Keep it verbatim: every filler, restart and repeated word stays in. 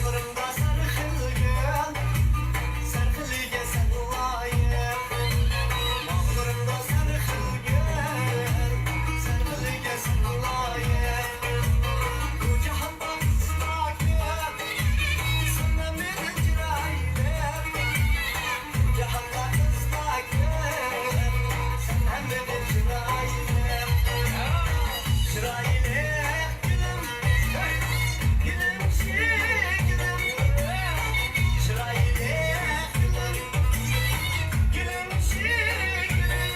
باغلىرىمدا سەرخىل گۈل، سەرخىلگە سەن لايىق. باغلىرىمدا سەرخىل گۈل، سەرخىلگە سەن لايىق. بۇ جاھاندا قىزلار كۆپ، سەندىن مېنىڭ چىرايلىق. جاھاندا قىزلار كۆپ، سەن ھەممىدىن چىرايلىق. چىرايلىق گۈلۈم، گۈلۈم شېكىلىم. چىرايلىق گۈلۈم، گۈلۈم شېكىلىم.